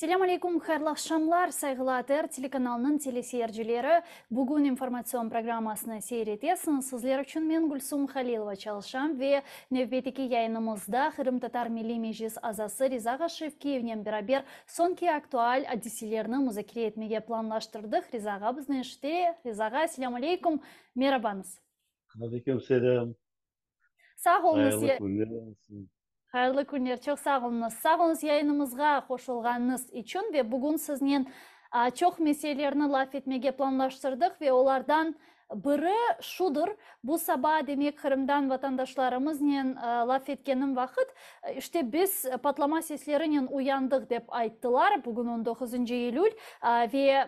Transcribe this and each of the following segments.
Selâm aleyküm, hayırlı aqşamlar, sayğılı ATR telekanalınıñ teleseyircileri. Bugün informatsion programmasını seyir etesiñiz. Sizler içün men, Gülsum Halilova, çalışam ve nevbetteki yayınımızda Qırımtatar Milliy Meclis azası Riza Ğaşevkiyevnen beraber soñki aktual adiselerni muzakere etmege planlaştırdıq. Riza ağa bizni eşite. Riza ağa, selâm aleyküm, merabañız. Aleyküm selâm. Sağ oluñız. Hayırlı künler olsun. Hayırlı künler, çoq sağ oluñız. Sağ oluñız yayınımızğa qoşulğanıñız içün ve bugün siznen çoq meselelerni laf etmege planlaştırdıq ve olardan biri şudır, bu saba, demek, Qırımdan vatandaşlarımıznen laf etkenim vaqıt, işte biz patlama seslerinen uyandıq, dep ayttılar, bugün on doquzıncı iyül, ve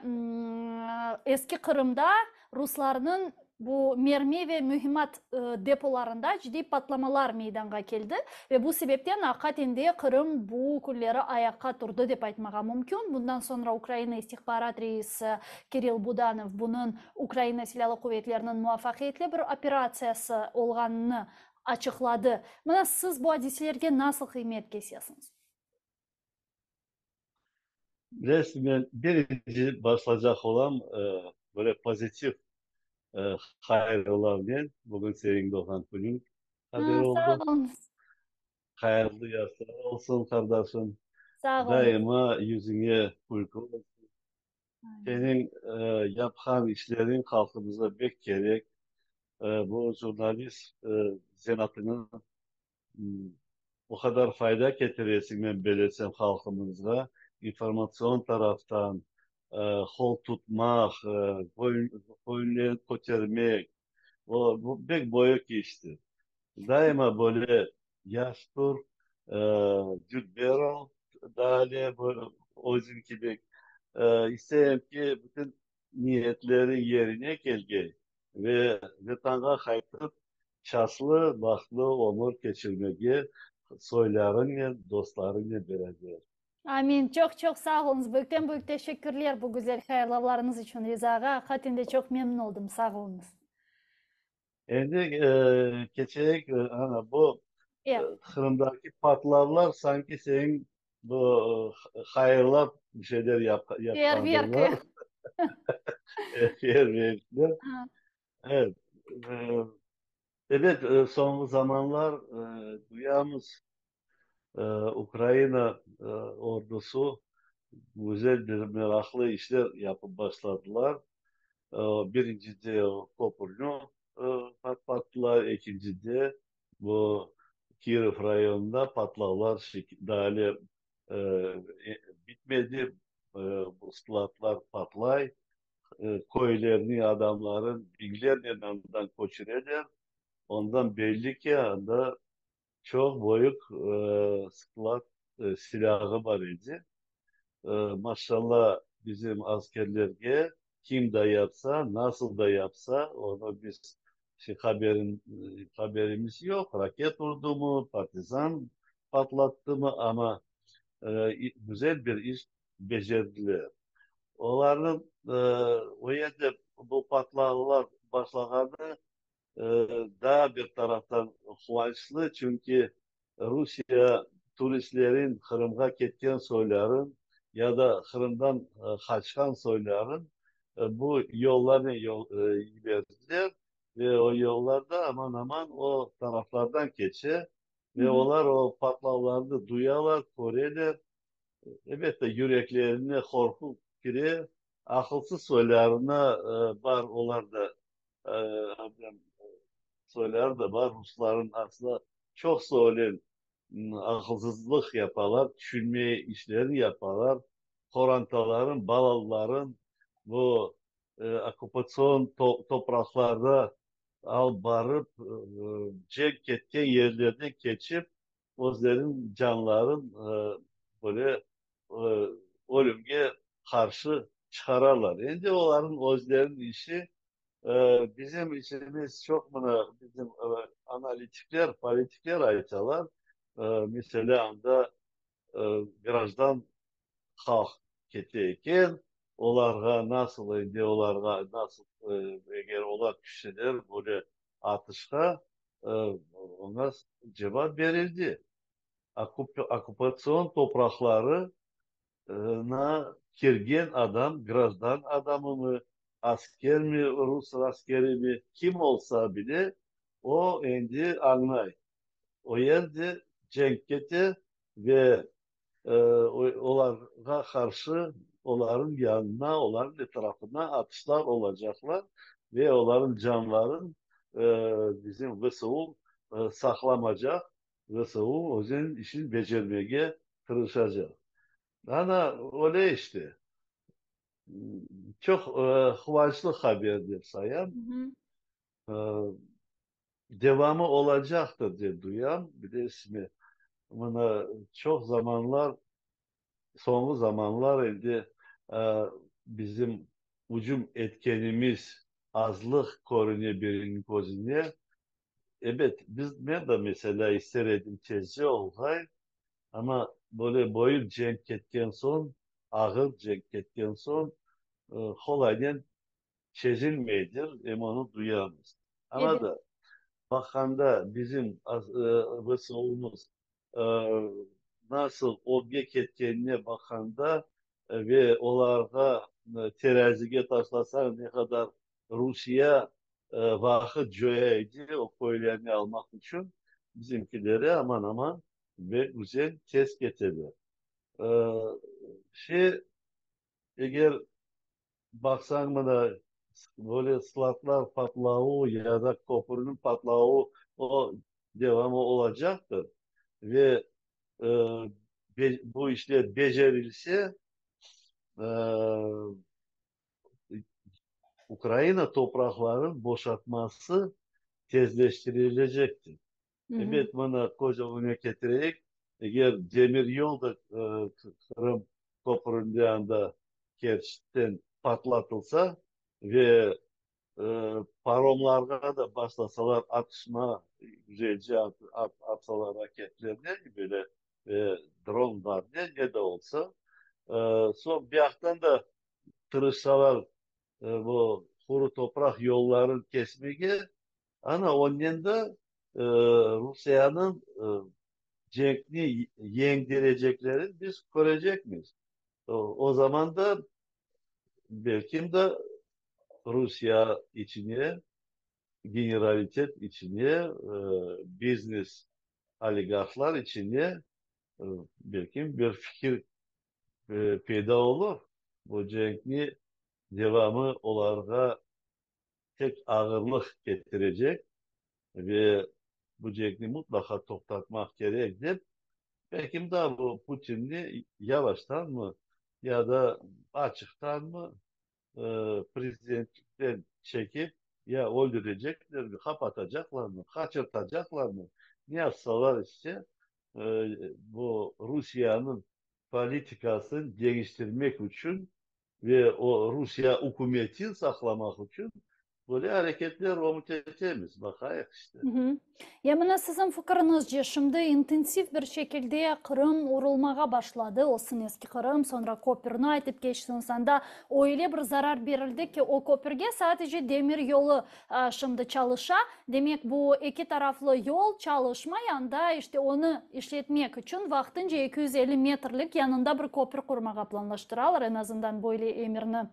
Eski Qırımda Ruslarnıñ bu mermi ve mühimmat depolarında ciddiy patlamalar meydanğa keldi ve bu sebepten aqiqaten de Qırım bu künleri ayaqqa turdı dep aytmağa mümkün. Bundan soñra Ukraina istihbarat reisi Kirill Budanov bunıñ Ukraina Silâlı Quvetleriniñ muvafaqiyetli bir operatsiyası olğanını açıqladı. Mına siz bu adiselerge nasıl qıymet kesesiñiz? Bilesiz, men birinci başlacaq olam, böyle pozitiv hayırlavnen, bugün seniñ doğğan künüñ haber oldı. Sağ oluñız. Hayırlı yaşlar olsun, qardaşım. Sağ oluñız. Daima yüzüñe külkü olsun. Seniñ yapqan işleriñ halqımızğa bek kerek. Bu jurnalist zenaatını O qadar fayda ketiresiñ, men belesem, halqımızğa, informatsion taraftan, qol tutmaq, köñüllerini kötermek, o, bu pek böyük iştir. Daima böyle yaş tur, dülber ol, daa ne özüñ kibi. İsteyim ki, bütün niyetleriñ yerine kelgey ve Vetanğa qaytıp, şanslı, bahtlı ömür keçirmege soylarıñnen, dostlarıñnen beraber. Amin. Çoq-çoq sağ oluñız. Büyükten-büyük teşekkürler bu güzel hayırlavlarıñız içün, Riza ağa. Aqiqaten de çoq memnün oldım. Sağ oluñız. Endi keçeyik, ana, bu Qırımdaki patlavlar sanki seniñ bu hayırlap bir şeyler yapqandırlar. Feyerverki. Feyerverkler. Evet. Ebet, soñki zamanlar duyamız, Ukraina ordusı güzel bir meraqlı işler yapıp başladılar. Birincide köpürni patlattılar, ekincide bu Kirov rayonında patlavlar daa ale bitmedi, bu skladlar patlay, köylerniñ adamların biñlernen andan köçüreler, ondan belli ki, anda çoq büyük sklad silâğı bar edi. Maşallah, bizim askerlerge kim da yapsa, nasıl da yapsa, onı biz haberimiz yoq, raket urdumı, partizan patlattımı, amma güzel bir iş becerdiler. Olarnıñ o yerde bu patlavlar başlağanı daa bir taraftan quvançlı, çünki Rusiye turistlerin Qırımğa ketken soyların ya da Qırımdan qaçqan soyların bu yollarnen yiberdiler ve o yollarda aman-aman o taraflardan keçe ve olar o patlavlarnı duyalar, köreler. Elbette, yüreklerine qorqu kire, aqılsız soylarına bar, olar da soyları da bar, rusların aslı çoqsu öyle aqılsızlıq yapalar, tüşünmey işlerini yapalar, qorantaların, balaların bu okkupatsion topraqlarda alıp barıp, cenk ketken yerlerden keçip, özleriniñ canların böyle ölümge qarşı çıqaralar. Endi olarnıñ özleriniñ işi. Bizim işimiz çoq mına bizim analitikler, politikler aytalar, meselâ, anda grajdan halq kete eken, olarğa nasıl endi olarğa nasıl eger olar tüşseler böyle atışqa, oña cevap berildi. Okkupatsion topraqları. Na kirgen adam, grajdan adamımı, askermi, rus askerimi, kim olsa bile, o endi añlay, o yerde cenk kete ve olarğa qarşı, olarnıñ yanına, olarnıñ etrafına atışlar olacaqlar ve olarnıñ canların bizim VSU saqlamacaq, VSU özüniñ işini becermege tırışacaq. Ana, öyle işte. Çoq quvançlı haber dep sayam. Devamı olacaqtır dep duyam, bilesizmi, mına çoq zamanlar, soñğı zamanlar endi bizim ücüm etkenimiz azlıq körüne biriniñ közüne. Ebet, biz, men de, meselâ, ister edim tezce olğay, amma böyle büyük cenk ketken soñ, ağır cenk ketken soñ, qolaynen çezilmeydir, em onı duyamız. Amma da, baqqanda, bizim VSU-mız nasıl ögge ketkenine baqqanda ve olarğa terazige taşlasañ ne qadar Rusiye vaqıt coya edi o köylerni almaq içün, bizimkileri aman-aman ve güzel tez keteler. Şey, eger baqsañ mına, böyle skladlar patlavı ya da köpürniñ patlavı, o devamı olacaqtır ve bu işler becerilse, Ukraina topraqlarınıñ boşatması tezleştirilecektir. Ebet, mına köz ögüne ketireyik, eger demir yol da Qırım köpründe anda Kerçten patlatılsa ve paromlarğa da başlasalar atışma, güzelce atsalar raketlernen, böyle dronlarnen, ne de olsa, soñ bir yaqtan da tırışsalar bu quru topraq yollarını kesmege, ana onnen de Rusiyeniñ cenkni yeñdireceklerini biz körecekmiz. O zaman da belkim de Rusiye içine, generalitet içine, biznes oligarhlar içine belkim bir fikir peyda olur, bu cenkni devamı olarğa tek ağırlıq ketirecek ve bu cenkni mutlaqa toqtatmaq kerek dep, belkim daa bu Putinni yavaştanmı ya da açıqtanmı prezidentlikten çekip, ya öldüreceklermi, qapatacaqlarmı, qaçırtacaqlarmı, ne yapsalar ise, bu Rusiyeniñ politikasını deñiştirmek içün ve o Rusiye ükümetini saqlamaq içün böyle areketler ümüt etemiz, baqayıq işte. Ya mına siziñ fikiriñizce, şimdi intensiv bir şekilde Qırım urulmağa başladı, olsun eski Qırım, soñra köpürni aytıp keçtiñiz, anda öyle bir zarar berildi ki, o köpürge sadece demir yolu şimdi çalışa, demek bu eki taraflı yol çalışmay, anda işte onı işletmek içün vaqtınca 250 metrlik yanında bir köpür qurmağa planlaştıralar, eñ azından böyle emirni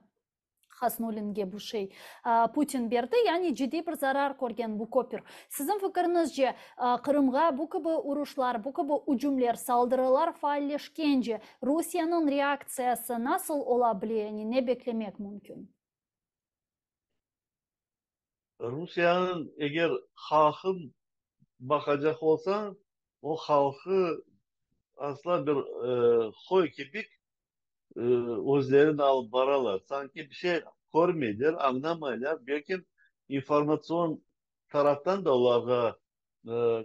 Hasnullinge bu şey Putin berdi, yani ciddiy bir zarar körgen bu köpür. Siziñ fikiriñizce, Qırımğa bu kibi uruşlar, bu kibi ücümler, saldırılar faalleşkence, Rusiyeniñ reaktsiyası nasıl ola bile, yani ne beklemek mümkün? Rusiyeniñ eger halqın baqacaq olsañ, o halqı asla bir qoy kibik özlerini alıp baralar. Sanki bir şey körmeyler, añlamaylar. Belki informatsion taraftan da olarğa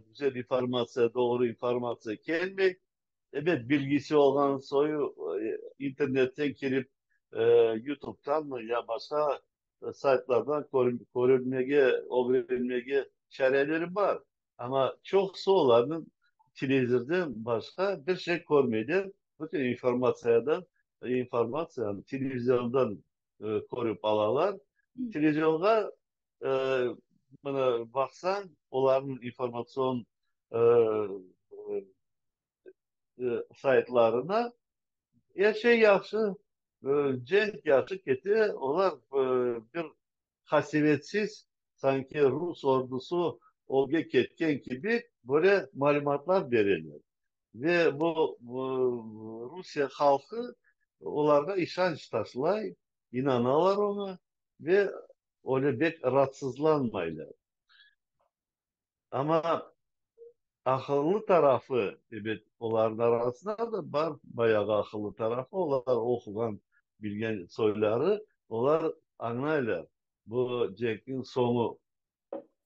güzel informatsiya, doğru informatsiya kelmey. Ebet, bilgisi olğan soyu internetten kirip, YouTube'danmı ya başqa saytlardan körünmege, ögrenmege çareleri bar. Amma çoqusı olarnıñ televizordan başqa bir şey körmeyler, bütün informatsiyadan, informatsiyanı televizordan körip alalar. Televizorğa mına baqsañ, olarnıñ informatsion saytlarına. Er şey yahşı, cenk yahşı kete, olar bir qasevetsiz, sanki rus ordusı ögge ketken kibi, böyle malümatlar bereler. Ve bu Rusiye halqı olarğa işanç taşlay, inanalar oña ve öyle bek raatsızlanmaylar. Amma aqıllı tarafı, ebet, olarnıñ arasında da bar bayağı aqıllı tarafı, olar oquğan, bilgen soyları, olar añlaylar, bu cenkniñ soñu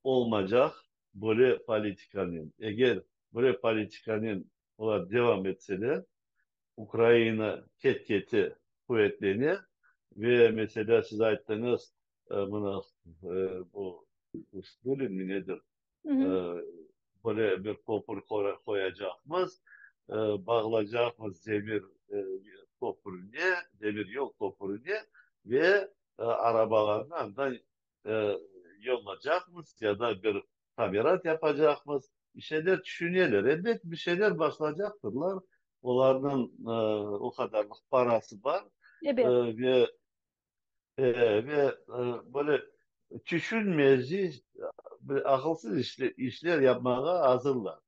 olmacaq böyle politikanen. Eger böyle politikanen olar devam etseler, Ukraina ket-kete quvetlene ve, meselâ, siz ayttıñız, mına bu Husnulinmi nedir, böyle bir köpür qoyacaqmız, bağlacaqmız demir köpürine, demir yol köpürine ve arabalarnı andan yollacaqmız ya da bir tamirat yapacaqmız. Bir şeyler tüşüneler. Elbet, bir şeyler başlacaqtırlar. Olarnıñ o qadarlıq parası bar. Ebet. Ve ve böyle tüşünmezi, aqılsız işler yapmağa azırlar.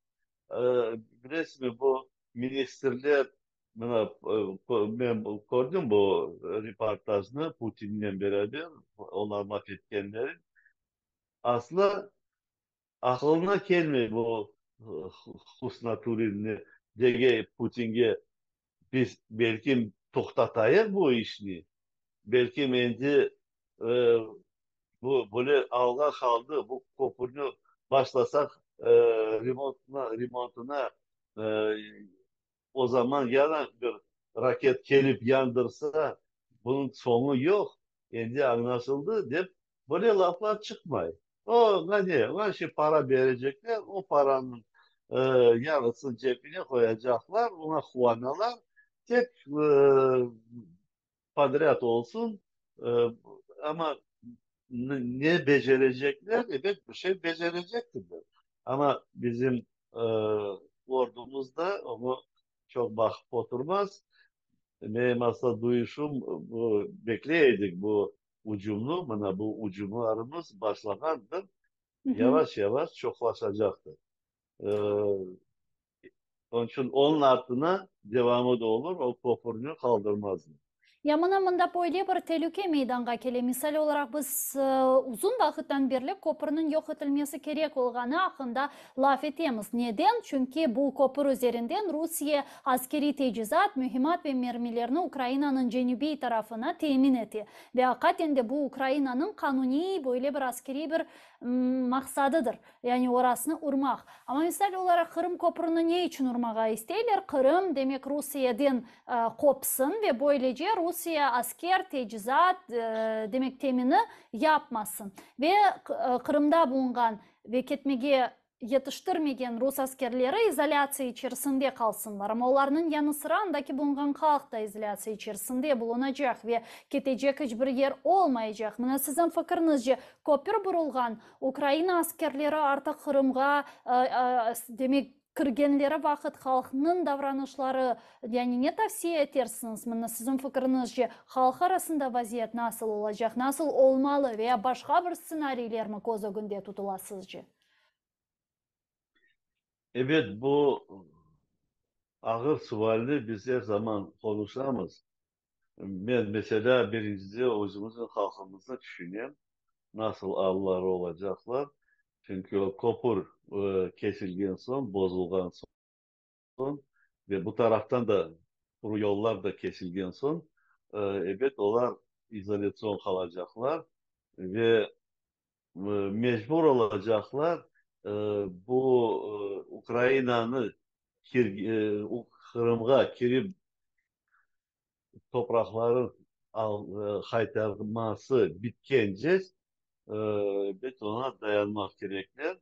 Bilesizmi, bu ministrler, mına, men kördim bu reportajnı Putinnen beraber, olar laf etkenlerin. Aslı Aqılına kelmey bu Husnatulinni degey Putinge biz belkim toqtatayıq bu işni, belkim endi bu böyle alğa qaldı, bu köpürni başlasaq remontına remontına o zaman yana bir raket kelip yandırsa bunıñ soñu yoq, endi añlaşıldı dep böyle laflar çıqmay. Oña ne, oña şimdi para berecekler, o paranıñ yarısını cebine qoyacaqlar, oña quvanalar, tek podrâd olsun, amma ne becerecekler, ebet, bir şey becerecektirler, amma bizim ordumız da oñı çoq baqıp oturmaz. Menim asla duyuşım, bu, bekley edik bu ucumnı, mına bu ucumlarımız başlağandır, yavaş-yavaş çoqlaşacaqtır. Onıñ içün onıñ artına devamı da olur, o köpürni qaldırmazlar. Ya mına mında böyle bir telüke meydanğa kele. Misal olaraq, biz uzun vaqıttan berli köpürniñ yoq etilmesi kerek olğanı aqqında laf etemiz. Neden? Çünki bu köpür üzerinden Rusiye askeriy tecizat, mühimat ve mermilerni Ukrainanıñ cenübiy tarafına temin ete. Ve aqaten de bu Ukrainanıñ qanuniy böyle bir askeriy bir maqsadıdır. Yani orasını urmaq. Amma misal olaraq Qırım köprüni ne içün urmağa isteyler? Qırım, demek, Rusiyeden qopsın ve böylece Rusiye asker, tecizat, demek, temini yapmasın. Ve Qırımda bulunğan ve ketmege yetiştirmegen rus askerleri izolâtsiya içerisinde qalsınlar. Amma olarnıñ yanı sıra andaki bulunğan halq da izolâtsiya içerisinde bulunacaq ve ketecek iç bir yer olmaycaq. Mına siziñ fikiriñizce, köpür burulğan Ukraina askerleri artıq Qırımğa, demek, kirgenleri vaqıt halqnıñ davranışları, yani ne tavsiye etersiñiz? Mına siziñ fikiriñizce, halq arasında vaziyet nasıl olacaq, nasıl olmalı veya başqa bir stsenariylermi köz ögünde tutula sizce? Ebet, bu ağır sualni biz er zaman qonuşamız. Men, meselâ, birincide özümizniñ halqımıznı tüşünem, nasıl alları olacaqlar, çünki o köpür kesilgen soñ, bozulğan soñ ve bu taraftan da quru yollar da kesilgen soñ, ebet, olar izolâtsion qalacaqlar ve mecbur olacaqlar bu Ukrainanı Qırımğa kirip topraqları qaytarması bitkence, elbet, oña dayanmaq kerekler.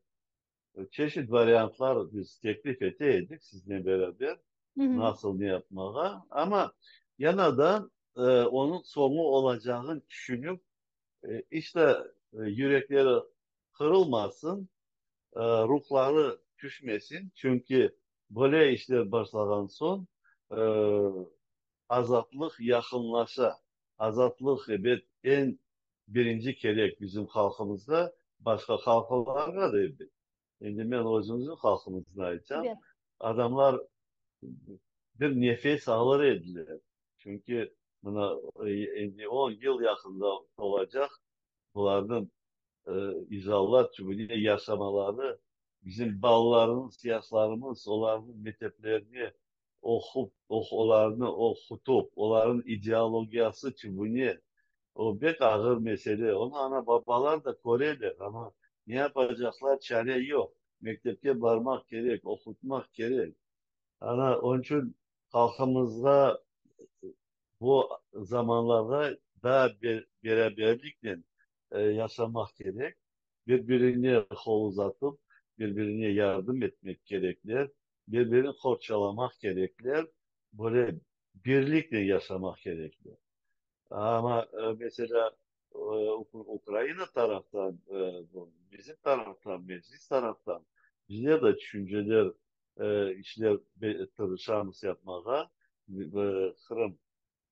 Çeşit variantlar biz teklif ete edik siznen beraber, nasıl ne yapmağa, amma yana da onıñ soñu olacağını tüşünip, iç de yürekleri qırılmasın, ruhları tüşmesin, çünki böyle işler başlağan soñ. azatlıq yaqınlaşa. Azatlıq, ebet, eñ birinci kerek bizim halqımızğa, başqa halqlarğa da, ebet. Endi men özümizniñ halqımıznı aytsam, adamlar bir nefes alır ediler. Çünki mına endi on yıl yaqında olacaq, bularnıñ izolât tübünde yaşamaları, bizim balalarımız, yaşlarımız olarnıñ mekteplerine oqup, olarnı oqutıp, olarnıñ ideologiyası tübüne, o pek ağır mesele. Onı ana-babalar da köreler, amma ne yapacaqlar, çare yoq. Mektepke barmaq kerek, oqutmaq kerek. Ana, onıñ içün halqımızğa bu zamanlarda daa beraberliknen yaşamaq kerek, bir-birine qol uzatıp, bir-birine yardım etmek kerekler, bir-birini qorçalamaq kerekler, böyle birliknen yaşamaq kerekler. Amma, meselâ, Ukraina taraftan, bizim taraftan, Meclis taraftan bizler de tüşünceler, işler tırışamız yapmağa, Qırım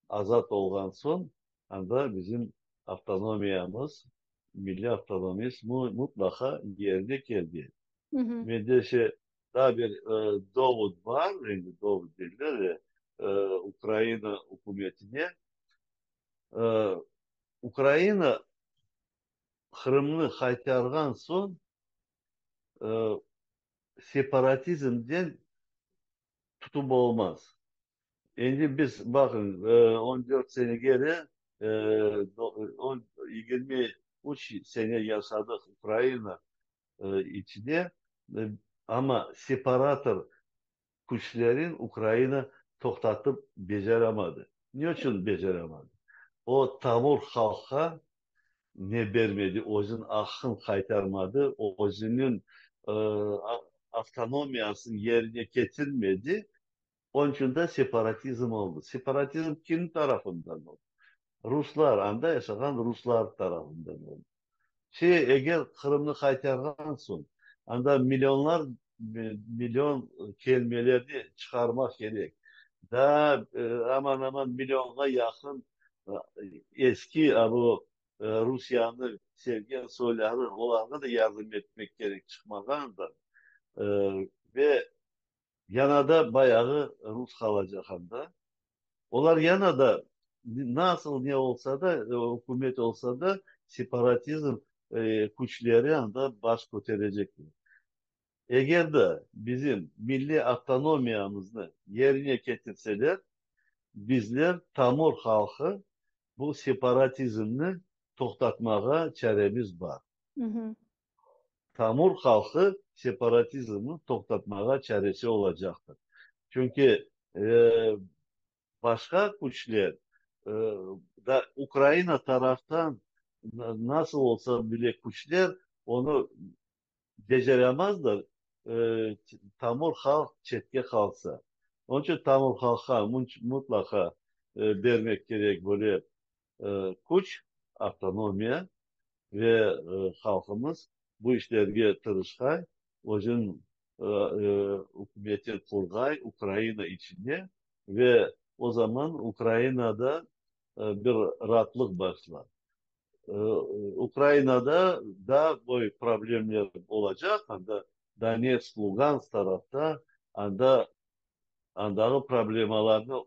azat olğan soñ, anda bizim avtonomiyamız, milliy avtonomiyamız mutlaqa yerine kelgen. Mende şey, daa bir dovod bar, endi dovod derler ya, Ukraina ükümetine. Ukraina Qırımnı qaytarğan soñ, separatizmden tutıp olmaz. Endi biz, baqıñ, on dört sene keri, 23 sene yaşadıq Ukraina içinde, amma separator küçlerin Ukraina toqtatıp beceremedi. Ne içün beceremedi? O tamır halqqa ne bermedi, özüniñ aqqın qaytarmadı, özüniñ avtonomiyasını yerine ketirmedi, onıñ içün de separatizm oldı. Separatizm kim tarafından oldı? Ruslar, anda yaşağan ruslar tarafından oldı. Şey, eger Qırımnı qaytarğan soñ, anda millionlar, million kelmelerni çıqarmaq kerek. Daa aman-aman millionğa yaqın eski bu Rusiyanı sevgen soyları, olarğa da yardım etmek kerek çıqmağa andan. Ve Yana da bayağı rus qalacaq anda. Olar yana da, nasıl ne olsa da, ükümet olsa da, separatizm küçleri anda baş köterecekler. Eger de bizim milliy avtonomiyamıznı yerine ketirseler, bizler, tamır halqı, bu separatizmni toqtatmağa çaremiz bar. Tamır halqı separatizmni toqtatmağa çaresi olacaqtır. Çünki başqa küçler da Ukraina taraftan nasıl olsa bile küçler onı beceremezler, tamır halq çetke qalsa. Onıñ içün tamır halqqa mutlaqa bermek kerek böyle küç, avtonomiya ve halqımız bu işlerge tırışqay, özüniñ ükümeti qurğay Ukraina içinde ve o zaman Ukrainada bir raatlıq başlar. Ukrainada daa boy problemler olacaq, anda Donetsk, Lugansk tarafta, anda andağı problemalarnı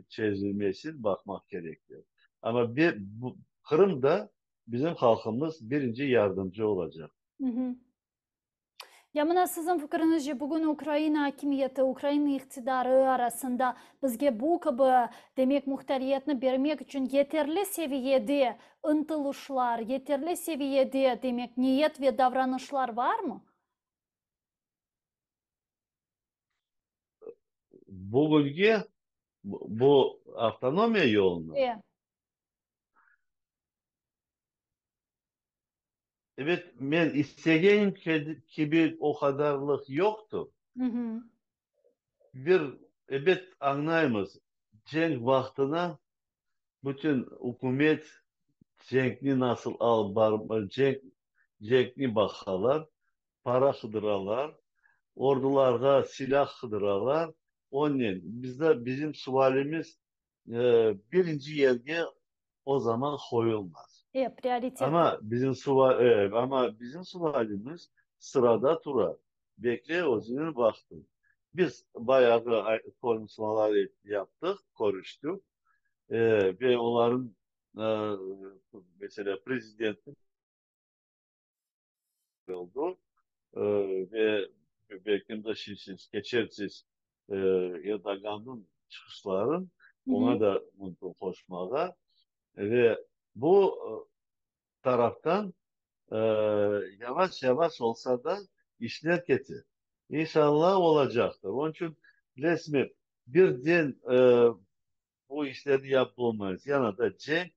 çezilmesini baqmaq kerekler. Amma Qırımda bizim halqımız birinci yardımcı olacaq. Ya mına siziñ fikriñizce, bugün Ukraina akimiyeti, Ukraina iqtidarı arasında bizge bu kibi, demek, muhtariyetni bermek içün yeterli seviyede ıntılışlar, yeterli seviyede, demek, niyet ve davranışlar barmı? Bugünge bu avtonomiya yoluna? E. Ebet, men istegenim kibi o qadarlıq yoqtır. Bir, ebet, añlaymız, cenk vaqtına bütün ükümet cenkni nasıl alıp barıp, cenk, cenkni baqalar, para qıdıralar, ordularğa silâh qıdıralar. Onen bizde bizim sualimiz birinci yerge o zaman qoyulmaz. E, prioritet. Amma bizim sual, e, amma bizim sualimiz sırada tura. Bekle özüniñ vaqtı. Biz bayağı qonuşmalar yaptıq, körüştik ve olarnıñ, meselâ, prezidentniñ oldu ve belki de siz keçersiz Erdoğannıñ çıqışların, oña da mümkün qoşmağa. Ve bu taraftan yavaş-yavaş olsa da işler kete. İnşallah olacaqtır. Onıñ içün, bilesizmi, birden bu işlerni yapıp olmaymız. Yana da cenk,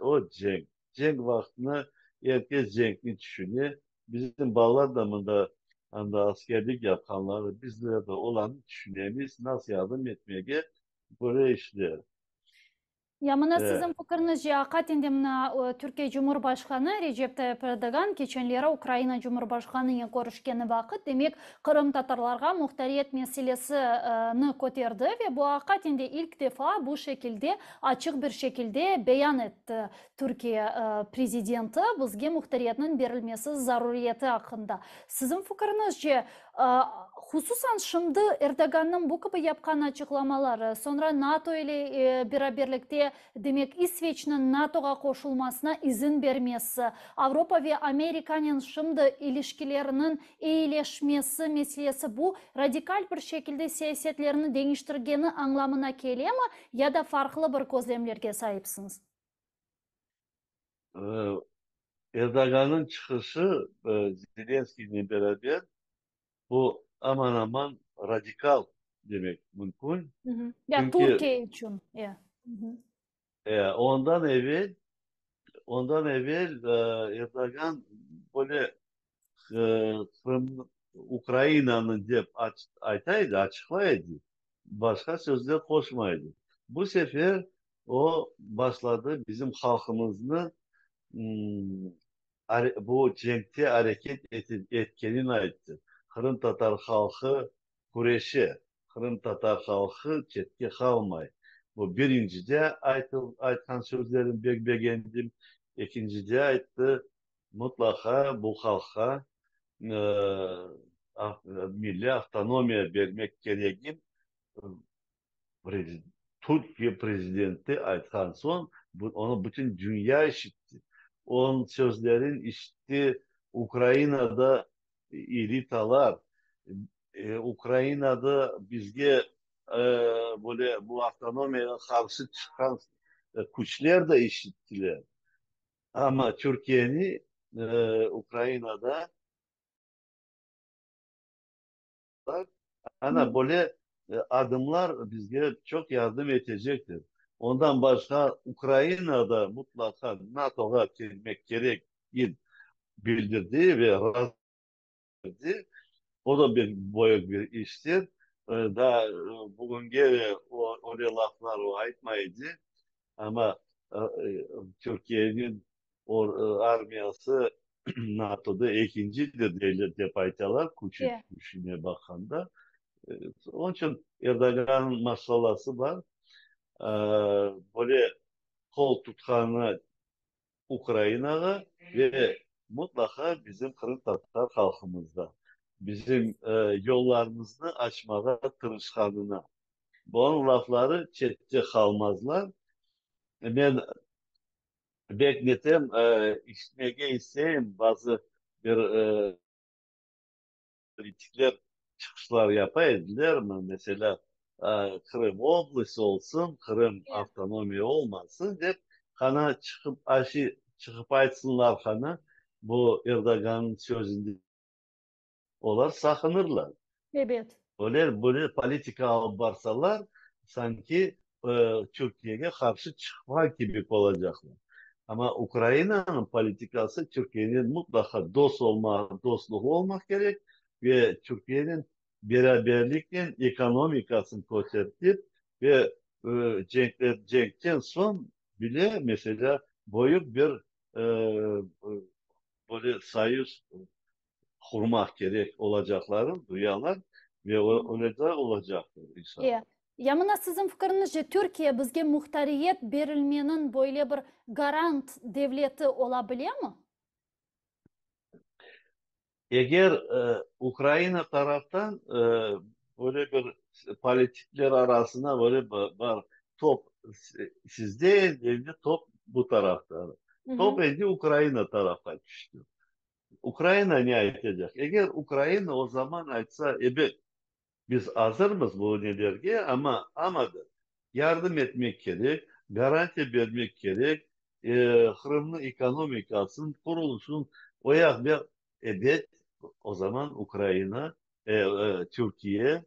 o cenk. Cenk vaqtında er kes cenkni tüşüne. Bizim balalar da mında anda askerlik yapqanları, bizler de olarnı tüşünemiz, nasıl yardım etmege, böyle işler. Ya mına siziñ fikriñizce, aqaten de mına Türkiye Cumhurbaşqanı Recep Tayyip Erdoğan keçenleri Ukraina Cumhurbaşqanınen körüşkeni vaqıt, demek, qırımtatarlarğa muhtariyet meselesini köterdi ve bu aqaten de ilk defa bu şekilde açıq bir şekilde beyan etti Türkiye prezidenti bizge muhtariyetniñ berilmesi zaruriyeti aqqında. Siziñ fikriñizce, Hususan şimdi Erdoğannıñ bu kibi yapqan açıqlamaları, soñra NATO ile beraberlikte, demek, İsveçniñ NATOğa qoşulmasına izin bermesi, Avropa ve Amerikanen şimdi ilişkileriniñ eyileşmesi meselesi bu radikal bir şekilde siyasetlerini deñiştirgeni añlamına kelemi ya da farqlı bir közlemlerge saipsiñiz? Erdoğannıñ çıqışı Zelenskiynen beraber bu aman-aman radikal demek mümkün. Ya Türkiye içün, e. Ondan evel, ondan evel Erdoğan böyle Qırım Ukrainanıñ dep ayta edi, açıqlay edi, başqa sözler qoşmay edi. Bu sefer o başladı bizim halqımıznı bu cenkte areket etkenini ayttı. Qırımtatar halqı küreşe, qırımtatar halqı çetke qalmay. Bu birincide aytqan sözlerini bek begendim, ekincide ayttı, mıtlaqa bu halqqa milliy avtonomiya bermek keregin Türkiye prezidenti aytqan soñ, onı bütün dünya işitti. Onıñ sözlerin işitti Ukrainada elitalar, Ukrainada bizge böyle bu avtonomiyağa qarşı çıqqan küçler de işittiler. Amma Türkiyeni Ukrainada Ana, böyle adımlar bizge çoq yardım etecektir. Ondan başqa, Ukraina da mutlaqa NATOğa kirmek kerek bildirdi ve razı berdi. O da bir büyük bir iştir. Daa bugünge öyle laflar o aytmay edi, amma Türkiyeniñ armiyası NATOda ekincidir deyler, dep aytalar, küçüne baqqanda. Onıñ içün Erdoğannıñ maşallası bar, böyle qol tutqanı Ukrainağa ve mutlaqa bizim qırımtatar halqımızğa, bizim yollarımıznı açmağa tırışqanına. Bunıñ lafları çette qalmazlar. Men bek netem, işitmege isteyim, bazı bir politikler çıqışlar yapa ediler, meselâ, Qırım oblast olsun, Qırım avtonomiya olmasın dep, qana çıqıp aşı çıqıp aytsınlar qana, bu Erdoğannıñ sözünden olar saqınırlar. Ebet. Olar böyle politika alıp barsalar, sanki Türkiyege qarşı çıqma kibi olacaqlar. Amma Ukrainanıñ politikası Türkiyenen mutlaqa dost olmaq, dostluğı olmaq kerek ve Türkiyenen beraberliknen ekonomikasını kötertip ve cenkler, cenkten soñ bile, meselâ, büyük bir böyle soyuz qurmaq kerek olacaqlarını duyalar. Ve öyle de olacaqtır, inşallah. Ya mına siziñ fikiriñizce, Türkiye bizge muhtariyet berilmeniñ böyle bir garant devleti ola bilemi? Eger Ukraina taraftan böyle bir politikler arasına böyle bar, top sizde endi, top bu tarafta. Top endi Ukraina tarafqa tüşti. Ukraina ne aytacaq? Eger Ukraina o zaman aytsa, ebet, biz azırmız bu nelerge, amma, amma da yardım etmek kerek, garantiya bermek kerek, Qırımnıñ ekonomikasınıñ qurulışın o yaq bu yaq, ebet, o zaman Ukraina, Türkiye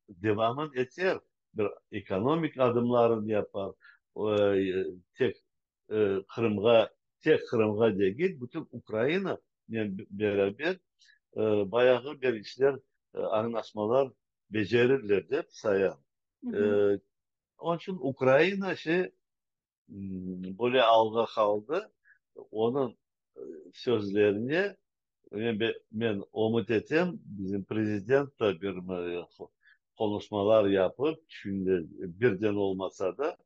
devamın eter, bir ekonomik adımlarını yapar, tek Qırımğa, tek Qırımğa degil, bütün Ukrainanen beraber bayağı bir işler, añlaşmalar becerirler dep sayam. Onıñ içün Ukraina şey böyle alğa qaldı, onıñ sözlerine men ümüt etem, bizim prezident da bir qonuşmalar yapıp, şimdi birden olmasa da,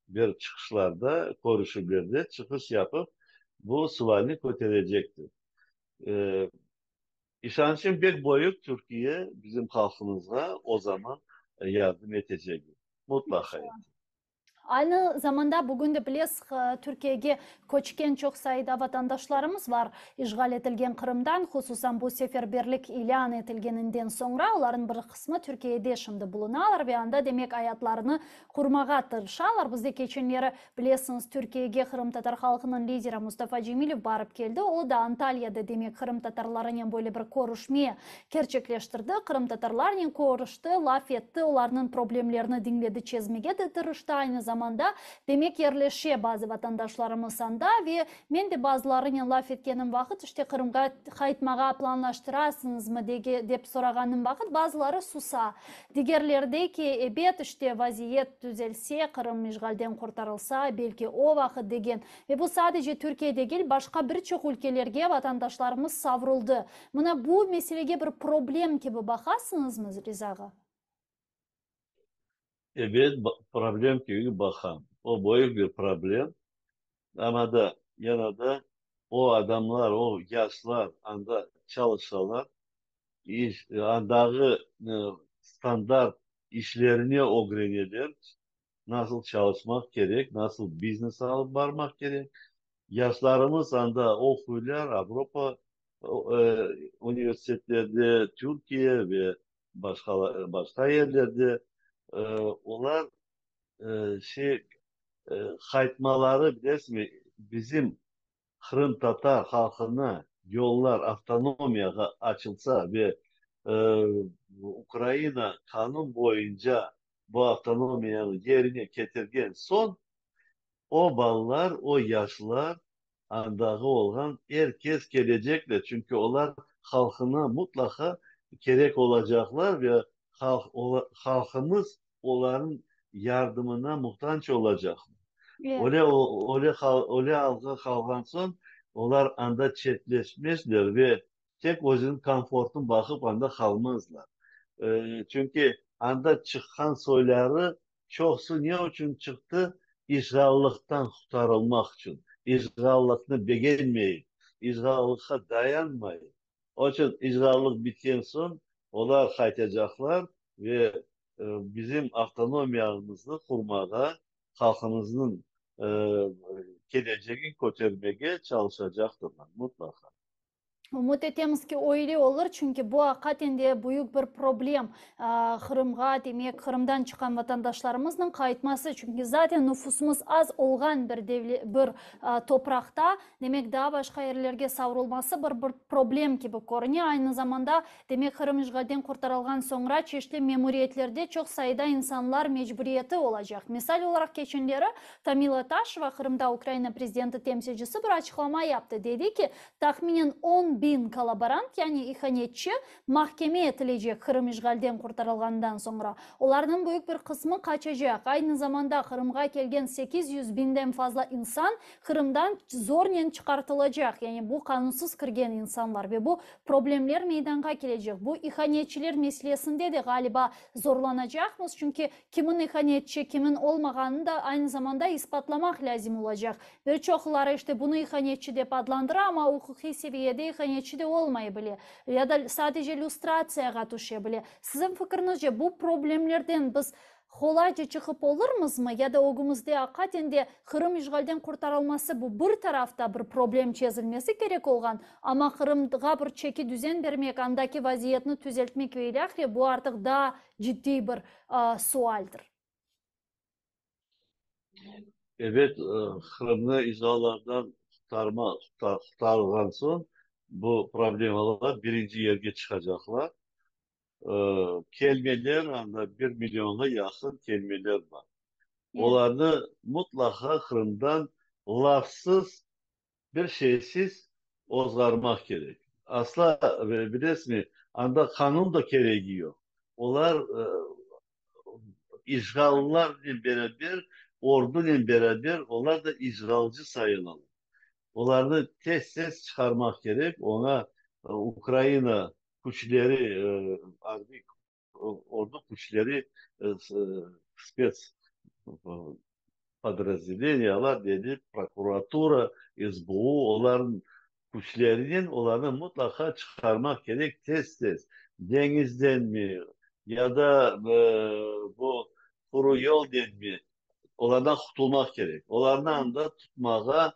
bir çıqışlarda, körüşüvlerde çıqış yapıp, bu sualni köterecektir. İşançım pek büyük, Türkiye bizim halqımızğa o zaman yardım etecek. Mutlaqa etecek. Aynı zamanda bugün de bilesiz, Türkiyege köçken çoq sayıda vatandaşlarımız var işğal etilgen Qırımdan, hususan bu seferberlik ilân etilgeninden soñra olarnıñ bir qısmı Türkiyede şimdi bulunalar ve anda demek ayatlarını qurmağa tırışalar. Bizde keçenleri bilesiñiz Türkiyege qırımtatar halqınıñ lideri Mustafa Cemilev barıp keldi, o da Antalyada demek qırımtatarlarınen böyle bir körüşme kerçekleştirdi, qırımtatarlarnen körüşti, laf etti, olarnıñ problemlerini diñledi, çezmege de tırıştı. Aynı zamanda, demek, yerleşe bazı vatandaşlarımız anda ve men de bazılarınen laf etkenim vaqıt, işte, Qırımğa qaytmağa planlaştırasıñızmı, dep sorağanım vaqıt, bazıları susa. Digerleri dey ki, ebet, işte, vaziyet tüzelse, Qırım işğalden qurtarılsa, belki o vaqıt degen. Ve bu sadece Türkiye degil, başqa bir çoq ülkelerge vatandaşlarımız savruldı. Mına bu meselege bir problem kibi baqasıñızmı, Riza ağa? Ebet, problem kibi baqam. O büyük bir problem. Amma da, yana da o adamlar, o yaşlar anda çalışsalar, iş, andağı standart işlerine ögreneler, nasıl çalışmaq kerek, nasıl biznes alıp barmaq kerek. Yaşlarımız anda oquylar, Avropa universitetlerde, Türkiye ve başqa, başqa yerlerde. Olar şey qaytmaları, bilesizmi, bizim qırımtatar halqına yollar avtonomiyağa açılsa ve Ukraina qanun boyunca bu avtonomiyanı yerine ketirgen soñ, o balalar, o yaşlar, andağı olğan er kes kelecekler, çünki olar halqına mutlaqa kerek olacaqlar ve halqımız olarnıñ yardımına muhtac olacaq. Öyle, öyle, öyle alğa qalğan soñ, olar anda çetleşmezler ve tek özüniñ komfortını baqıp anda qalmazlar. Çünki anda çıqqan soyları çoqusı ne içün çıqtı? İşğallıqtan qurtarılmaq içün. İşğallıqnı begenmeyip, işğallıqqa dayanmayıp. Onıñ içün işğallıq bitken soñ olar qaytacaqlar ve bizim avtonomiyamıznı qurmağa, halqımıznıñ kelecegin kötermege çalışacaqtırlar, mutlaqa. Ümüt etemiz ki, öyle olur, çünki bu aqiqaten de büyük bir problem, Qırımğa, demek, Qırımdan çıqqan vatandaşlarımıznıñ qaytması, çünki zaten nufusımız az olğan bir bir topraqta, demek, daa başqa yerlerge savrulması bir bir problem kibi körüne. Aynı zamanda, demek, Qırım işğalden qurtarılğan soñra çeşitli memuriyetlerde çoq sayıda insanlar mecburiyeti olacaq. Misal olaraq, keçenleri Tamila Taşeva, Qırımda Ukraina prezidenti temsilcisi bir açıqlama yaptı, dedi ki, tahminen 10. 10.000 kollaborant, yani ihanetçi, mahkeme etilecek Qırım işğalden qurtarılğanından soñra. Olarnıñ büyük bir qısmı qaçacaq. Aynı zamanda Qırımğa kelgen 800 biñden fazla insan Qırımdan zornen çıqartılacaq, yani bu qanunsız kirgen insanlar ve bu problemler meydanğa kelecek. Bu ihanetçiler meselesinde de, ğaliba, zorlanacaqmız, çünki kimin ihanetçi, kimin olmağanını da aynı zamanda isbatlamaq lâzim olacaq. Bir çoqları, işte, bunı ihanetçi dep adlandıra, amma uquqiy seviyede ihanetçi de olmay bile, ya da sadece lüstratsiyağa tüşe bile. Siziñ fikriñizce, bu problemlerden biz qolayca çıqıp olurmızmı, ya da ögümizde aqiqaten de Qırım işğalden qurtarılması, bu bir tarafta bir problem çezilmesi kerek olğan, amma Qırımğa bir çeki düzen bermek, andaki vaziyetni tüzeltmek ve ilâhre, bu artıq daa ciddiy bir sualdir? Ebet, Qırımnı işğallardan qurtarma, qurtarılğan soñ bu problemalar birinci yerge çıqacaqlar. Kelmeler, anda bir millionğa yaqın kelmeler bar. Olarnı mutlaqa Qırımdan lafsız, bir şeysiz ozğarmaq kerek. Asla, bilesizmi, anda qanun da keregi yoq. Olar işğallılarnen beraber, ordunen beraber olar da işğalcı sayılalar. Olarnı tez-tez çıqarmaq kerek, oña Ukraina küçleri, arbiy ordu küçleri, spets podrazdeleniyalar dedi, prokuratura, SBU, olarnıñ küçlerinen olarnı mutlaqa çıqarmaq kerek tez-tez. Deñizdenmi ya da bu quru yoldenmi, olardan qutulmaq kerek. Olarnı anda tutmağa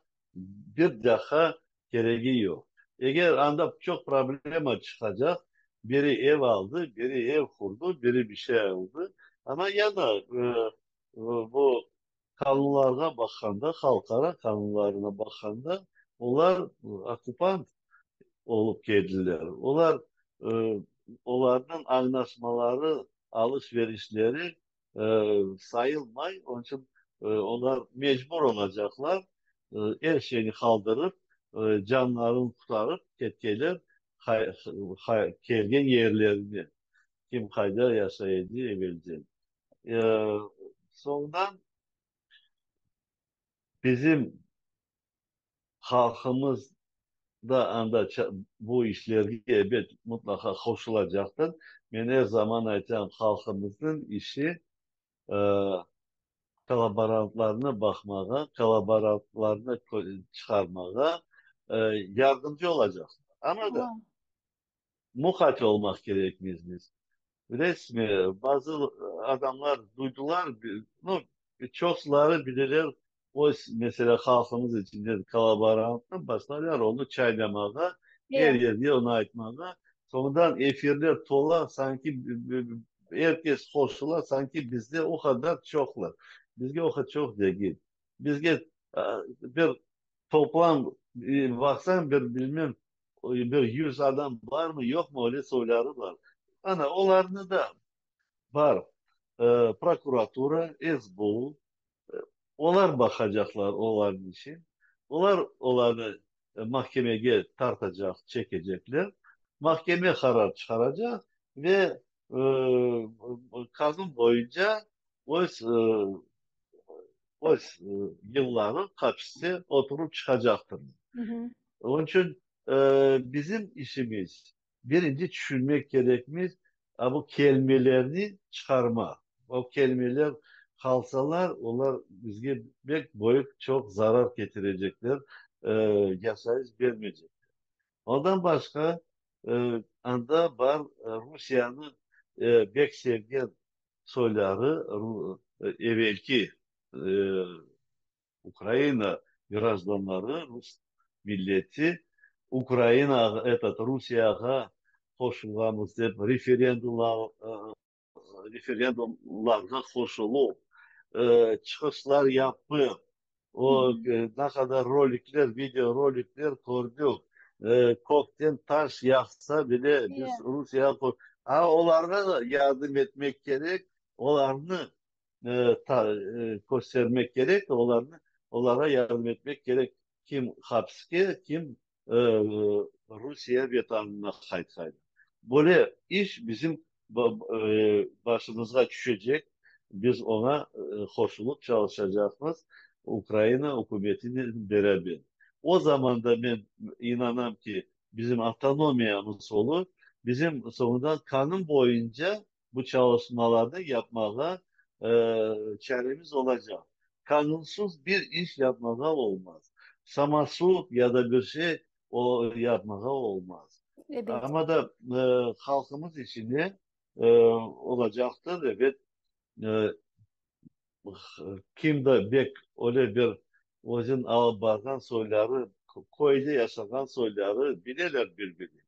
bir daha keregi yoq. Eger anda çoq problema çıqacaq, biri ev aldı, biri ev qurdı, biri bir şey aldı, amma ya da bu qanunlarğa baqqanda, halqara qanunlarına baqqanda, olar okkupant olıp keldiler. Olar, olarnıñ añlaşmaları, alış-verişleri sayılmay, onıñ içün olar mecbur olacaqlar, er şeyni qaldırıp, canlarını qurtarıp ketkenler kelgen yerlerine, kim qayda yaşay edi evelden. Soñundan bizim halqımız da anda bu işlerge ebet mutlaqa qoşulacaqtır. Men er zaman aytam, halqımıznıñ işi kollaborantlarnı baqmağa, kollaborantlarnı çıqarmağa yardımcı olacaqlar. Amma da muqayt olmaq kerekmiz biz. Bilesizmi, bazı adamlar duydular, nu, çoqsuları bileler, öz, meselâ, halqımız içinde kollaborantnı başlarlar onı çaylamağa, er yerge onı aytmağa. Soñundan efirler tola, sanki er kes qoşula, sanki bizde o qadar çoqlar. Bizge o qadar çoq degil. Bizge bir toplam baqsañ, bir bilmem, bir 100 adam barmı, yoqmı, öyle soyları bar. Ana, olarnı da bar prokuratura, SBU, olar baqacaqlar olarnıñ işin. Olar olarnı mahkemege tartacaq, çekecekler. Mahkeme qarar çıqaracaq ve qanun boyunca öz öz yılları hapiste oturıp çıqacaqtırlar. Onıñ içün bizim işimiz, birinci tüşünmek kerekmiz, bu kelimelerni çıqarmaq. O kelimeler qalsalar, olar bizge pek büyük çoq zarar ketirecekler, yaşayış bermeycekler. Ondan başqa, anda bar Rusiyeni pek sevgen soyları, evelki Ukraina grajdanları, rus milleti, Ukrainağa, etot, Rusiyağa qoşulamız dep referendumlarğa qoşuluv, çıqışlar yapıp, o ne qadar rolikler, videorolikler kördik, kökten taş yağsa bile biz Rusiyağa, a olarğa da yardım etmek kerek, olarnı köstermek kerek, olarnı, olarğa yardım etmek kerek, kim hapiske, kim. Rusiye vetanına qaytqaydı. Böyle iş bizim başımızğa tüşecek, biz oña qoşulıp çalışacaqmız Ukraina ükümetinen beraber. O zaman da men inanam ki, bizim avtonomiyamız olur, bizim soñundan qanun boyunca bu çalışmalarnı yapmağa çaremiz olacaq. Qanunsız bir iş yapmağa olmaz. Samosud ya da bir şey o yapmağa olmaz. Ebet. Amma da halqımız içine olacaqtır, ebet, kim de bek öyle bir özün alıp barğan soyları, köyde yaşağan soyları bileler bir-birini.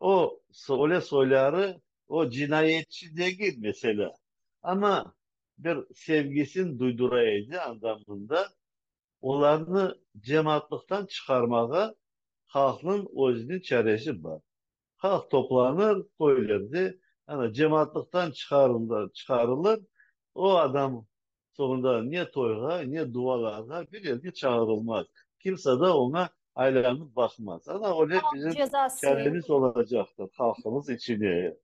O, öyle soyları, o cinayetçi degil, meselâ, amma bir sevgisini duydura edi anda-mında, olarnı cemaatlıqtan çıqarmağa halqnıñ özüniñ çaresi bar. Halq toplanır köylerde, ana, cemaatlıqtan çıqarılır, o adam Soñunda ne toyğa, ne dualarğa bir yerge çağırılmaz. Kimse de oña aylanıp baqmaz. Ana öyle bizim cezası. çaremiz olacaqtır halqımız içine.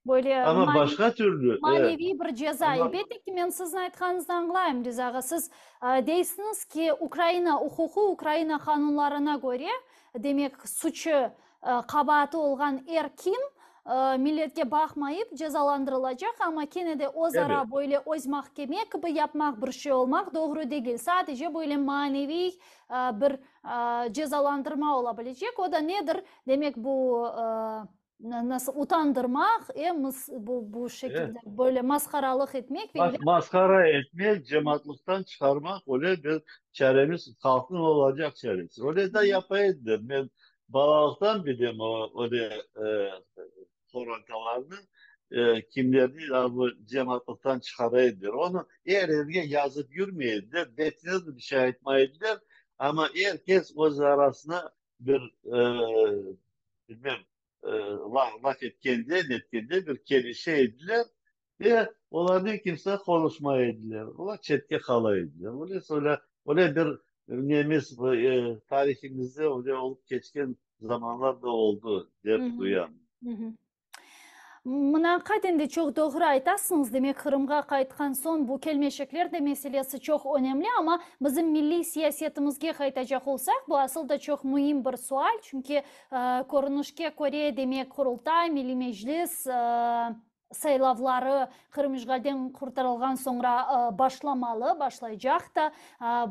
Böyle Amma başqa türlü, maneviy bir ceza. amma Elbette ki, men siziñ aytqanıñıznı añlayım, Riza ağa. Siz deysiñiz ki, Ukraina uquqı, Ukraina qanunlarına köre, demek, suçı, Qabaatı olğan er kim, milletke baqmayıp, cezalandırılacaq, amma kene de öz ara böyle öz mahkeme kibi yapmaq, bir şey olmaq doğru degil. Sadece böyle maneviy bir cezalandırma ola bilecek. O da nedir? Demek, bu nasıl utandırmaq, bu bu şekilde böyle masqaralıq etmek ve. Masqara etmek, cemaatlıqtan çıqarmaq, öyle bir çaremiz, halqnıñ olacaq çaresi. Öyle de yapa ediler. Men Balalıqtan bilem o öyle qorantalarnı, kimlerni bu cemaatlıqtan çıqara ediler. Onı er yerge yazıp yürmey ediler, betine de bir şey aytmay ediler, amma er kes öz arasına bir, bilmem, laf etkende, netkende bir kelişe ediler ve olarnen kimse qonuşmay ediler, olar çetke qala ediler. Öyle söyle, öyle bir nemiz, tarihimizde öyle olıp keçken zamanlar da oldı, dep duyam. Mına, aqiqaten de çoq doğru aytasıñız. Demek, Qırımğa qaytqan soñ bu kelmeşekler de meselesi çoq önemli, amma bizim milliy siyasetimizge qaytacaq olsaq, bu asıl da çoq müim bir sual, çünki körünişke köre, demek, Qurultay, Milliy Meclis, saylavları Qırım işğalden qurtarılğan soñra başlamalı, başlaycaq da.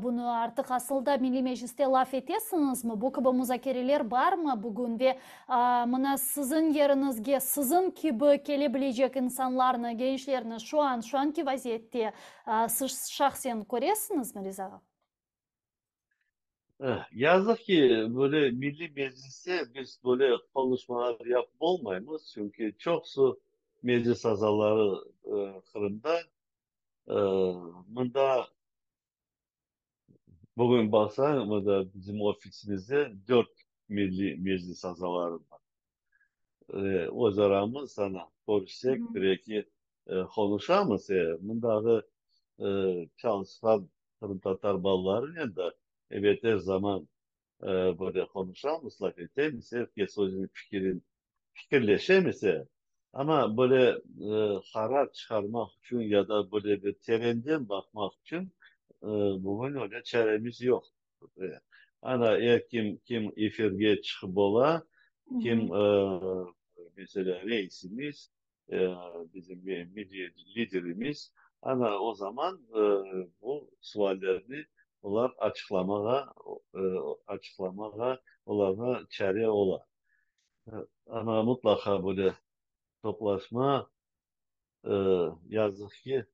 Bunı artıq asıl da Milliy Mecliste laf etesiñizmi? Bu kibi muzakereler barmı bugün ve mına siziñ yeriñizge siziñ kibi kele bilecek insanlarnı, gençlerni şu an, şu anki vaziyette siz şahsen köresiñizmi, Riza ağa? Yazıq ki, böyle Milliy Mecliste biz böyle qonuşmalar yapıp olmaymız, çünki çoqusı meclis azaları Qırımda. Mında bugün baqsañ, mında bizim ofisimizde dört Milliy Meclis azaları bar. Öz aramız, ana, körüşsek, bir-eki qonuşamız. Mındağı çalışqan qırımtatar balalarınen de, ebet, er zaman böyle qonuşamız, laf etemiz, er kes özüniñ fikirin fikirleşemiz, amma böyle qarar çıqarmaq içün ya da böyle bir terenden baqmaq içün bugün öyle çaremiz yoq. Ana, er kim, kim efirge çıqıp ola, kim, meselâ, reisimiz, bizim milliy liderimiz, ana, o zaman bu suallerni olar açıqlamağa, açıqlamağa olarğa çare ola. Amma mıtlaqa böyle toplaşma, yazıq ki,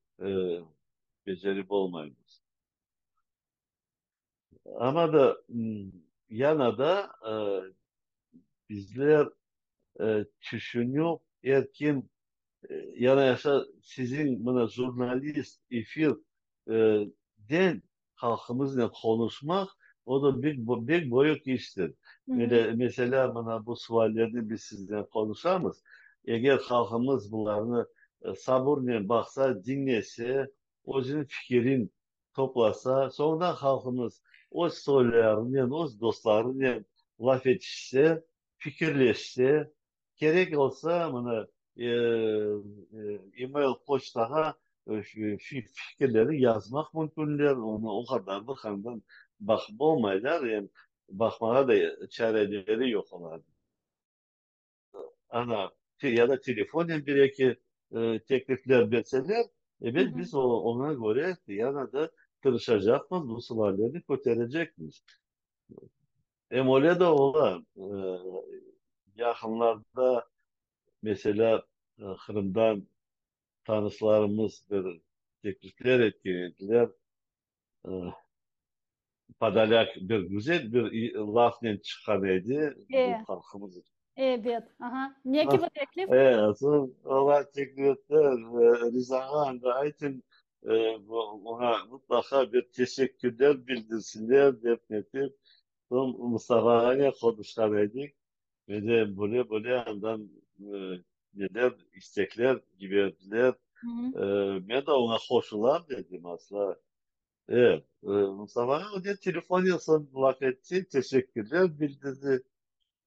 becerip olmaymız. Amma da yana da bizler tüşünüp, er kim, yanaşa siziñ mına jurnalist efir den halqımıznen qonuşmaq, o da bek bek büyük iştir. Meselâ, mına bu suallerni biz siznen qonuşamız, eger halqımız bularnı sabırnen baqsa, diñlese, özüniñ fikirin toplasa, soñra halqımız öz soylarınen, öz dostlarınen. laf etişse, fikirleşse, kerek olsa, mına, e-mail poçtağa fikirleri yazmaq mümkünler, onı o qadar da andan baqıp olmaylar, em baqmağa da çareleri yoq olarnıñ. Ana, ya da telefonen bir-eki teklifler berseler, ebet, biz oña köre yana da tırışacaqmız, bu suallerni köterecekmiz. Em öyle de ola, yaqınlarda, meselâ, Qırımdan tanışlarımız bir teklifler etken ediler, Podolâk bir güzel bir lafnen çıqqan edi, bu halqımız içün. Ebet, aha. Ne kibi teklif? E, soñ olar teklif ettiler, Rizağa anda aytıñ, oña mıtlaqa bir teşekkürler bildirsinler, dep netip. Soñ Mustafa ağanen qonuşqan edik, ve de böyle-böyle andan neler, istekler yiberdiler. Men de oña qoşulam dedim, asla. E, Mustafa ağa o de telefonen soñ laf etti, teşekkürler bildirdi.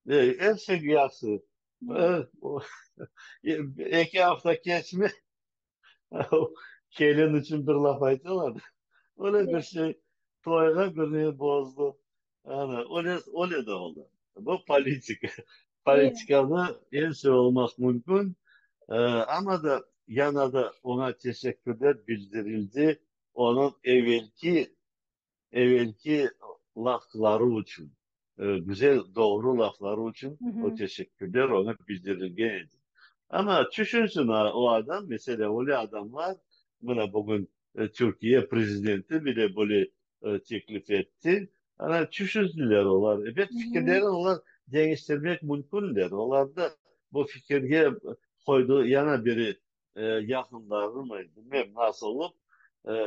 E, er şey yahşı. Eki afta keçmey, kelin içün bir laf aytalar, öyle bir şey, toyğa bir ne bozdı. Ana, öyle, öyle de oldı. Bu politika. Politikada er şey olmaq mümkün, amma da yana da oña teşekkürler bildirildi, onıñ evelki, evelki lafları içün, güzel, doğru lafları içün o teşekkürler oña bildirilgen edi. Amma tüşünsin o adam, meselâ, öyle adamlar, mına bugün Türkiye prezidenti bile böyle teklif etti, ana, tüşünsinler olar. Ebet, fikirlerini olar deñiştirmek mümkünler. Olar da bu fikirge qoydı, yana biri yaqınlarımı, bilmem nasıl olıp,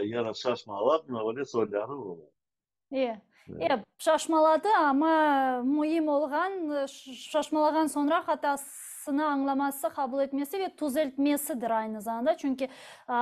yana şaşmalap, öyle soyları ola. E, e, şaşmaladı, amma müim olğan, şaşmalağan soñra hatasını añlaması, qabul etmesi ve tüzeltmesidir aynı zamanda, çünki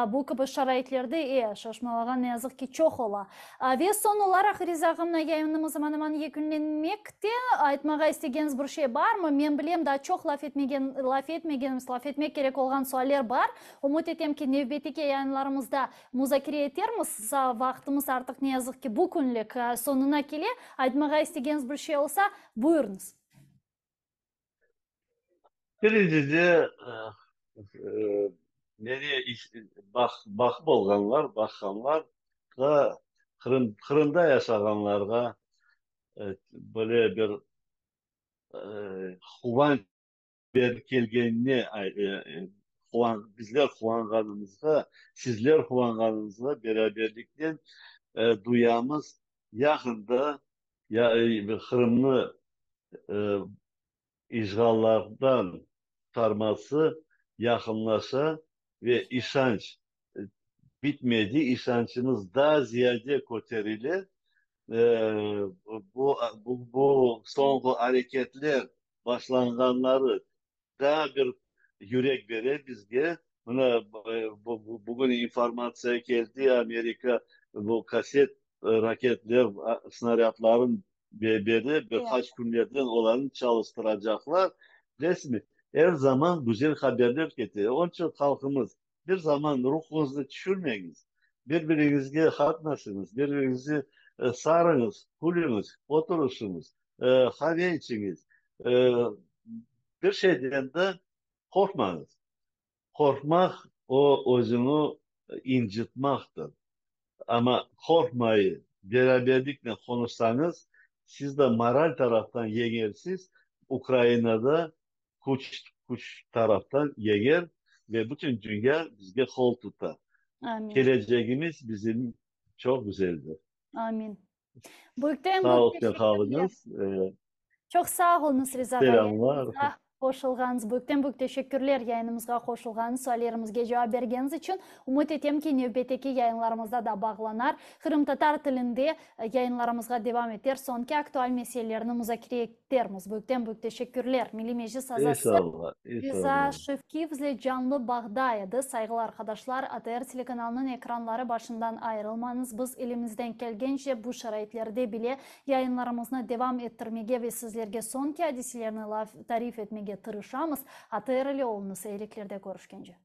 bu kibi şaraitlerde, e, şaşmalağan ne yazıq ki çoq ola. Ve soñ olaraq, Riza ağamna yayınımız aman-aman yekünlenmekte, aytmağa istegeniñiz bir şey barmı? Men bilem, daa çoq laf etmegen, laf etmegenimiz, laf etmek kerek olğan sualler bar. Ümüt etem ki, nevbetteki yayınlarımızda Muzakere etermiz, vaqtımız artıq ne yazıq ki bu künlik soñuna kele. Aytmağa istegeniñiz bir şey olsa, buyurıñız. Birincide, meni baqıp olğanlar, baqqanlarğa, Qırımda yaşağanlarğa böyle bir quvanç Berip kelgenine bizler quvanğanımızğa, sizler quvanğanıñızğa beraberliknen duyamız. Yaqında Qırımnı işğallardan qurtarması yaqınlaşa ve işanç bitmedi, işançımız daa ziyade köterile. Bu bu soñki areketler başlanğanları daa bir yürek bere bizge. Mına, bugün informatsiya keldi, Amerika bu kaset raketler, snarâdların berdi, bir qaç künlerden olarnı çalıştıracaqlar. Bilesizmi, er zaman güzel haberler ketire. Onıñ içün halqımız, bir zaman ruhuñıznı tüşürmeñiz, bir-biriñizge qatnaşıñız, bir-biriñizi sarıñız, külüñiz, oturışıñız. Qave içiñiz. Bir şeyden de qorqmañız. Qorqmaq, o, özüñi incıtmaqtır. Amma qorqmayı, beraberliknen qonuşsañız, siz de moral taraftan yeñersiz, Ukraina da küç, küç taraftan yeñer ve bütün dünya bizge qol tutar. Amin. Kelecegimiz bizim çoq güzeldir. Amin. Büyükten Sağ büyük olsun teşekkürler. qalıñız. Çoq sağ oluñız, Riza ağa. Selâmlar. Qoşulğanıñız. Büyükten-büyük teşekkürler yayınımızğa qoşulğanıñız, suallerimizge cevap bergeniñiz içün. Ümüt etem ki, nevbetteki yayınlarımızda da bağlanar, qırımtatar tilinde yayınlarımızğa devam eter, soñki aktual meselelerni muzakere etermiz. Büyükten-büyük teşekkürler. Milliy Meclis azası İnşallah, Riza inşallah. Şevkiyev bizle canlı bağda edi. Sayğılı arqadaşlar, ATR telekanalınıñ ekranları başından ayırılmañız. Biz elimizden kelgence bu şaraitlerde bile Yayınlarımıznı devam ettirmege ve sizlerge soñki adiselerni laf, tarif etmege tırışamız. ATR ile oluñız, eyiliklerde körüşkence.